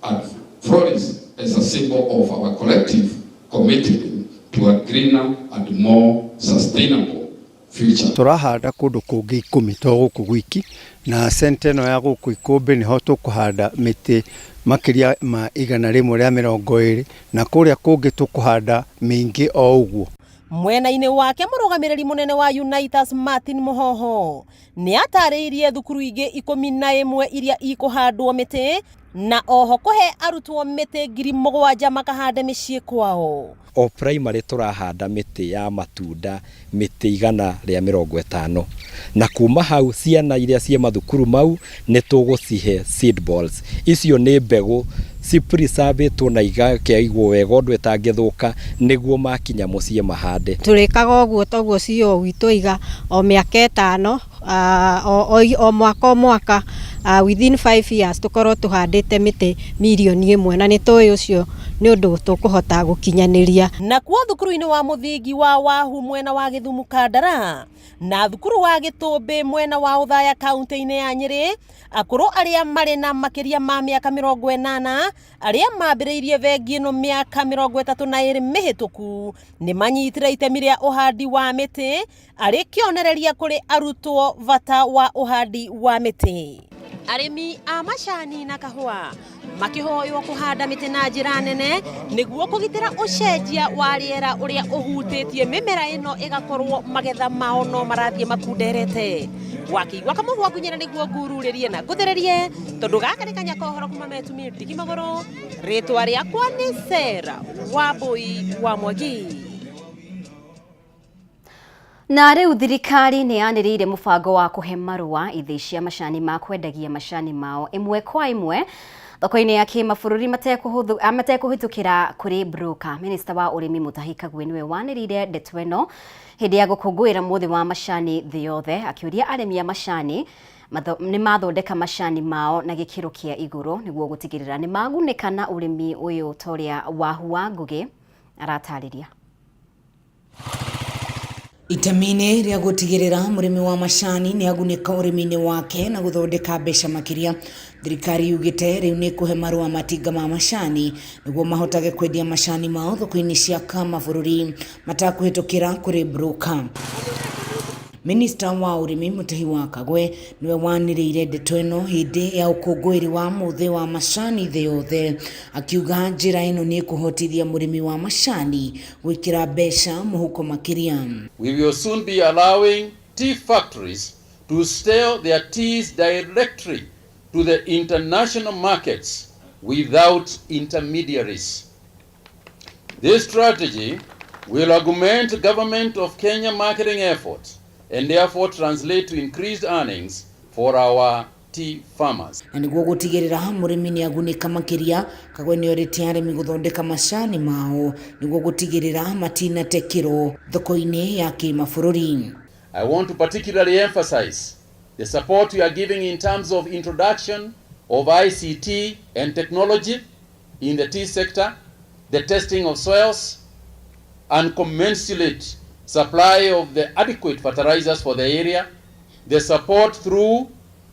and flourish as a symbol of our collective commitment to a greener and more sustainable future. Tũrahanda kũndũ kũngĩ 10 to gũkũ gwiki, na center ĩno ya gũkũ Ikũmbĩ nĩho tũkũhanda mĩtĩ makĩria ma 120, na kũrĩa kũngĩ tũkũhanda mĩingĩ o ũguo. Mwena-inĩ wake mũrũgamĩrĩri mũnene wa Unitas Martin Muhoho nĩ atarĩirie thukuru ingĩ 11 iria ikũhandwo mĩtĩ na oho kũhe arutwo mĩtĩ 7,000 makahande mĩciĩ kwao. O primary tũrahanda mĩtĩ ya matunda mĩtĩ 150, na kuma hau ciana iria ciĩ mathukuru mau nĩ tũgũcihe seed balls. Icio nĩ mbegũ cipreservĩtwo na igakĩigwo wega ũndũ ĩtangĩthũka nĩguo makinya mũciĩ mahande. Tũrĩkaga ũguo toguo CEO witũ iga o mĩaka 5 o mwaka o mwaka, within 5 years tũkorwo tũhandĩte mĩtĩ mirioni 1, na nĩ tũĩ ũcio nĩ ũndũ tũkũhota gũkinyanĩria. Nakuo thukuru-inĩ wa mũthingi wa Wahu mwena wa Gĩthumu Kandara na thukuru wa Gĩtũmbĩ mwena wa Othaya kaunti-inĩ ya Nyĩrĩ, akũrũ arĩa marĩ na makĩria ma mĩaka 80 arĩa mambĩrĩirie bengi ĩno mĩaka 32 mĩhĩtũku nĩ manyitire itemi rĩa ũhandi wa mĩtĩ arĩ kĩonereria kũrĩ arutwo bata wa ũhandi wa mĩtĩ. Arĩmi a macani na kahũa makĩhoywo kũhanda mĩtĩ na njĩra nene nĩguo kũgitĩra ũcenjia wa rĩera ũrĩa ũhutĩtie mĩmera ĩno ĩgakorwo magetha mao no marathiĩ makunderete. Wakĩigua kamũhwa ngunyĩra nĩguo ngururĩrie na ngũthĩrĩrie, tondũ gaka nĩ kanya ka ũhoro kuma Metumie Ndigi Magũrũ. Rĩtwa rĩakwa nĩ Sarah Wambui wa Mwangi. Na rĩu thirikari nĩ yanĩrĩire mũbango wa kũhe marũa ithĩi cia macani ma kwendagia macani mao ĩmwe kwa ĩmwe thoko-inĩ ya kĩmabũrũri matekũhĩtũkĩra kũrĩ broker. Minista wa ũrĩmi Mutahi Kagwe nĩwe wanĩrĩire ndeto ĩno hĩndĩ ya gũkũngũĩra mũthĩ wa macani thĩ yothe, akĩũria arĩmi a macani nĩ mathondeka macani mao na gĩkĩro kĩa igũrũ nĩguo gũtigĩrĩra nĩ magunĩka na ũrĩmi ũyũ, ta ũrĩa Wahu wa Ngũgĩ aratarĩria. Itemi-inĩ rĩa gũtigĩrĩra mũrĩmi wa macani nĩ agunĩka ũrĩmi-inĩ wake na gũthondeka mbeca makĩria, thirikari yugĩte rĩu nĩ ĩkũhe marũa matinga ma macani nĩguo mahotage kwendia macani mao thoko-inĩ cia kamabũrũri matakũhĩtũkĩra kũrĩ broker. Minista wa ũrĩmi Mutahi wa Kagwe nĩwe wanĩrĩire ndeto ĩno hĩndĩ ya ũkũngũĩri wa mũthĩ wa macani thĩ yothe, akiuga njĩra ĩno nĩ ĩkũhotithia mũrĩmi wa macani gwĩkĩra mbeca mũhuko makĩria. We will soon be allowing tea factories to sell their teas directly to the international markets without intermediaries. This strategy will augment government of Kenya marketing efforts and therefore translate to increased earnings for our tea farmers. Na nĩguo gũtigĩrĩra mũrĩmi nĩ agunĩka makĩria, Kagwe nĩ orĩtie arĩmi gũthondeka macani mao nĩguo gũtigĩrĩra matinate kĩro thoko-inĩ ya kĩmabũrũri. I want to particularly emphasize the support we are giving in terms of introduction of ICT and technology in the tea sector, the testing of soils, and commensurate supply of the adequate fertilizers for the area, the support through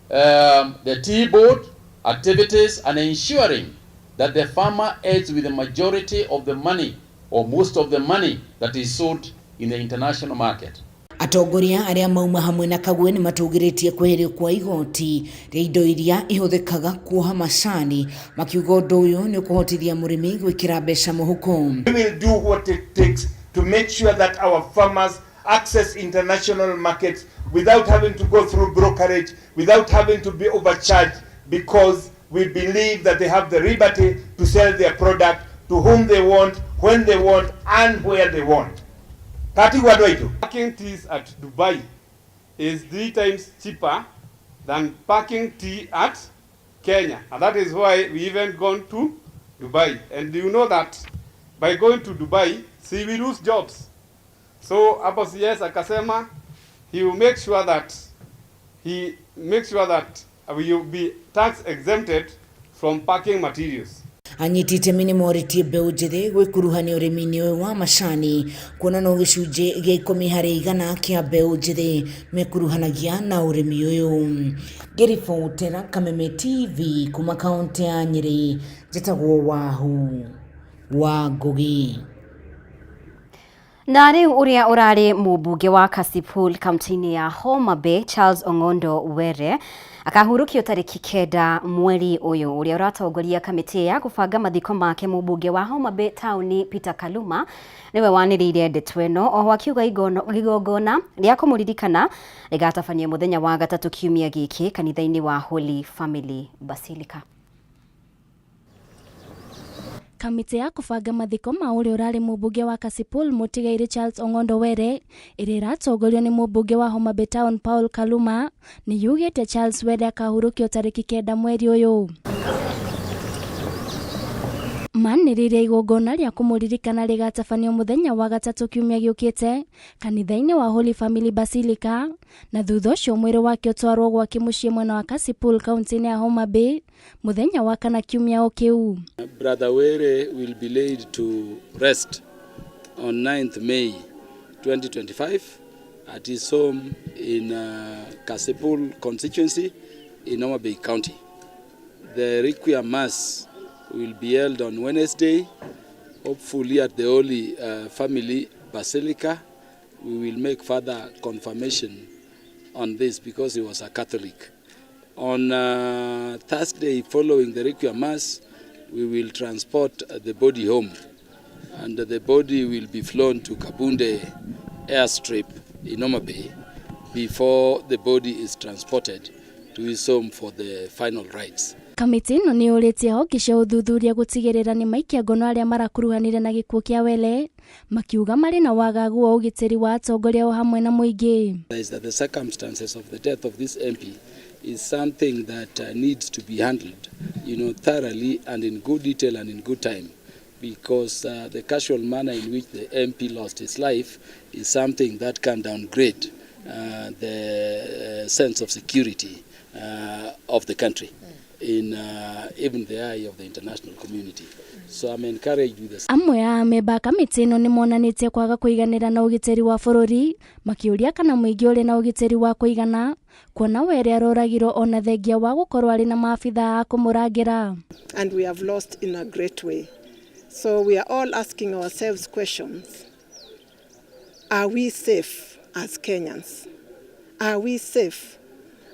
the tea board activities, and ensuring that the farmer ends with the majority of the money or most of the money that is sold in the international market. Atongoria arĩa mauma hamwe na Kagwe nĩ matũgĩrĩtie kweherio kwa igoti rĩa indo iria ihũthĩkaga kuoha macani, makiuga ũndũ ũyũ nĩ ũkũhotithia mũrĩmi gwĩkĩra mbeca mũhuko. We will do what it takes to make sure that our farmers access international markets without having to go through brokerage, without having to be overcharged, because we believe that they have the liberty to sell their product to whom they want, when they want, and where they want. Kati andũ. Packing teas at Dubai is three times cheaper than packing tea at Kenya. And that is why we even gone to Dubai. And you know that by going to Dubai, see, we lose jobs. So hapo CS akasema he will make sure that he makes sure that we will be tax exempted from packing materials. Anyiti itemi nĩ morĩtie mbeũ njĩthĩ gwĩkuruhania ũrĩmi-inĩ ũyũ wa macani, kuona no gĩcunjĩ gĩa 10% kĩa mbeũ njĩthĩ mekuruhanagia na ũrĩmi ũyũ. Ngĩribotera Kameme TV kuma kaũntĩ ya Nyĩrĩ, njĩtagwo Wahu wa Ngũgĩ. Na rĩu ũrĩa ũrarĩ mũmbunge wa Kasipul kaunti-inĩ ya Homa Bay Charles Ong'ondo Were akahurũkio tarĩki 9 mweri ũyũ. Ũrĩa ũratongoria kamĩtĩ ya gũbanga mathiko make mũmbunge wa Homa Bay taũni Peter Kaluma nĩwe wanĩrĩire ndeto ĩno, oho akiuga igongona rĩa kũmũririkana rĩgatabanio mũthenya wa gatatũ kiumia gĩkĩ kanitha-inĩ wa Holy Family Basilica. Kamĩtĩ ya kũbanga mathiko ma ũrĩa ũrarĩ mũmbunge wa Kasipul mũtigairĩ Charles Ong'ondo Were ĩrĩa ĩratongorio nĩ mũmbunge wa Homa Bay Town Paul Kaluma nĩ yugĩte Charles Were akahurũkio tarĩki 9 mweri ũyũ. Manĩrĩire igongona rĩa kũmũririkana rĩgatabanio mũthenya wa gatatũ kiumia gĩũkĩte kanitha-inĩ wa Holy Family Basilica, na thutha ũcio mwĩrĩ wake ũtwarwo gwake mũciĩ mwena wa Kasipul kaunti-inĩ ya Homa Bay mũthenya wa kana kiumia o kĩu. Brother Were will be laid to rest on 9th May 2025 at his home in Kasipul constituency in Homa Bay County. The Requiem Mass will be held on Wednesday, hopefully at the Holy Family Basilica. We will make further confirmation on this because he was a Catholic. On Thursday following the Requiem Mass, we will transport the body home, and the body will be flown to Kabunde airstrip in Homa Bay before the body is transported to his home for the final rites. Kamĩtĩ ĩno nĩ yũrĩtie honge cia ũthuthuria gũtigĩrĩra nĩ maikia ngono arĩa marakuruhanire na gĩkuũ kĩa Were, makiuga marĩ na wagagu wa ũgitĩri wa atongoria o hamwe na mũingĩ. Is that the circumstances of the death of this MP is something that needs to be handled, thoroughly and in good detail and in good time, because the casual manner in which the MP lost his life is something that can downgrade the sense of security of the country in even the eye of the international community. So I'm encouraged with the Amwe a amemba a kamĩtĩ ĩno nĩ monanĩtie kwaga kũiganĩra na ũgitĩri wa bũrũri, makĩũria kana mũingĩ ũrĩ na ũgitĩri wa kũigana, kuona Were aroragirwo ona thengia wa gũkorwo arĩ na maabitha a kũmũrangĩra. And we have lost in a great way. So we are all asking ourselves questions. Are we safe as Kenyans? Are we safe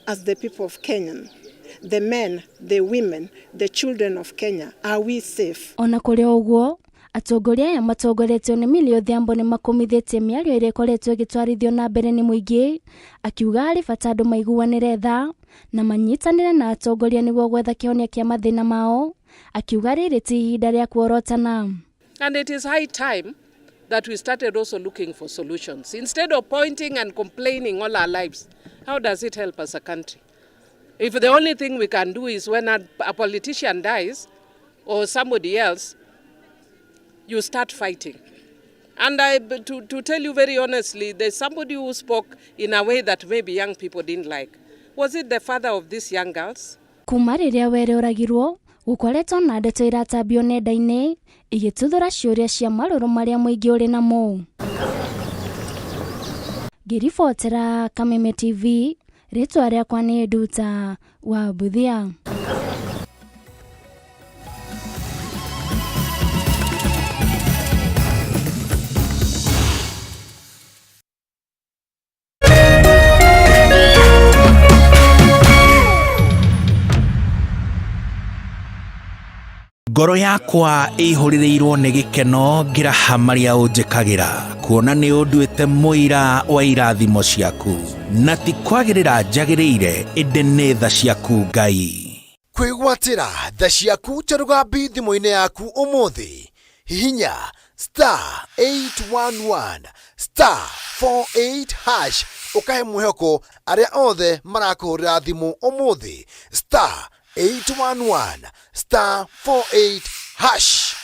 as the people of Kenya? The men, the women, the children of Kenya, are we safe? Ona kũrĩ ũguo, atongoria aya matongoretio nĩ Millie Odhiambo nĩ makũmithĩtie mĩario ĩrĩa ĩkoretwo ĩgĩtwarithio na mbere nĩ mũingĩ, akiuga harĩ bata andũ maiguanĩre tha na manyitanĩre na atongoria nĩguo gwetha kĩhonia kĩa mathĩna mao, akiuga rĩrĩ ti ihinda rĩa kuorotana. And it is high time that we started also looking for solutions. Instead of pointing and complaining all our lives, how does it help as a country? If the only thing we can do is when a politician dies or somebody else, you start fighting. And to tell you very honestly, there's somebody who spoke in a way that maybe young people didn't like. Was it the father of these young girls? Kuma rĩrĩa Were oragirwo, gũkoretwo na ndeto iratambio nenda-inĩ igĩtuthũra ciũria cia marũrũ marĩa mũingĩ ũrĩ namo. Ngĩribotera Kameme TV, rĩtwa rĩakwa nĩ Nduta wa Mbuthia. Ngoro yakwa ĩihũrĩrĩirwo nĩ gĩkeno ngĩraha marĩa ũnjĩkagĩra, kuona nĩ ũnduĩte mũira wa irathimo ciaku, na ti kwagĩrĩra njagĩrĩire, ĩndĩ nĩ tha ciaku Ngai. Kwĩgwatĩra tha ciaku ta rũgambi thimũ-inĩ yaku ũmũthĩ, hihinya star 811 star 48 hash ũkahe mwĩhoko arĩa othe marakũhũrĩra thimũ ũmũthĩ, star 811 star 48 hash.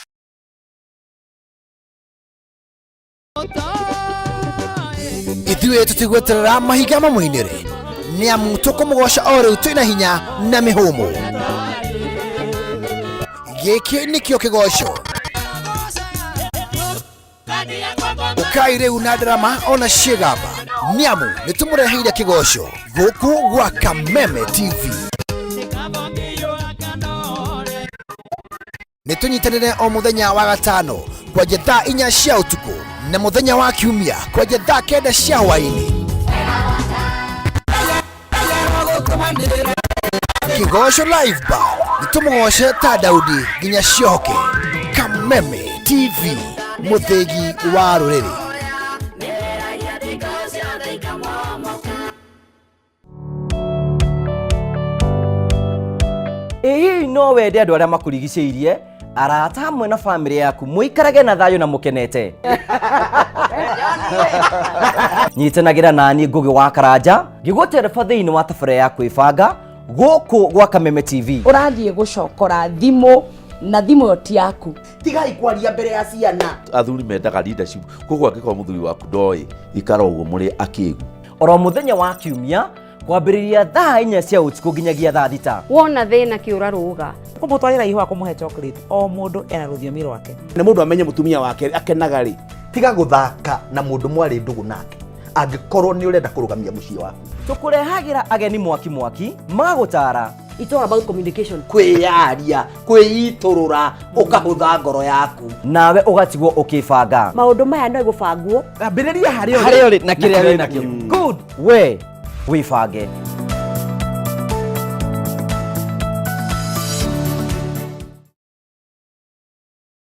Ithuĩ tũtigweterera mahinga mamũinĩre, nĩ amu tũkũmũgoca o rĩu twĩna hinya na mĩhũmũ. Gĩkĩ nĩkĩo kĩgoco. Ũkai rĩu na ndarama ona ciĩgamba, nĩ amu nĩtũmũreheire kĩgoco gũkũ gwa Kameme TV. Nĩtũnyitanĩre o mũthenya wa gatano kwanja thaa 4 cia ũtukũ na mũthenya wa kiumia kwanja thaa 9 cia hwaĩ-inĩ. Kĩgoco Live Band nĩtũmũgoce ta Daudi nginya ciohoke. Kameme TV, mũthĩgi wa rũrĩrĩ. Ĩ hihi no wende andũ arĩa makũrigicĩirie, arata hamwe na bamĩrĩ yaku mũikarage na thayũ na mũkenete? Nyitanagĩra nani Ngũgĩ wa Karanja ngĩgũtereba thĩinĩ wa tabarĩra ya kwĩbanga gũkũ gwa Kameme TV. Ũrathiĩ gũcokora thimũ Na thimũ ĩyo ti yaku. Tigai kwaria mbere ya ciana. Athuri mendaga leadership, koguo angĩkorwo mũthuri waku ndoĩ, ikara ũguo mũrĩ akĩgu. Oro mũthenya wa kiumia kwambĩrĩria thaa 4 cia ũtukũ nginyagia thaa 6. Wona thĩna kĩũra rũga. Kũmũtwarĩra ihũa, kũmũhe chocolate, o mũndũ ena rũthiomi rwake. Nĩ mũndũ amenye mũtumia wake akenaga rĩ. Tiga gũthaka na mũndũ mwarĩ ndũgũ nake angĩkorwo nĩ ũrenda kũrũgamia mũciĩ waku. Tũkũrehagĩra ageni mwaki mwaki magũtara. It's all about communication. Kwĩyaria, kwĩitũrũra, ũkahũtha ngoro yaku. Nawe ũgatigwo ũkĩbanga. Maũndũ maya no gũbangwo. Ambĩrĩria harĩa harĩa ũrĩ na kĩrĩa wĩ nakĩo. Good, we wĩbange.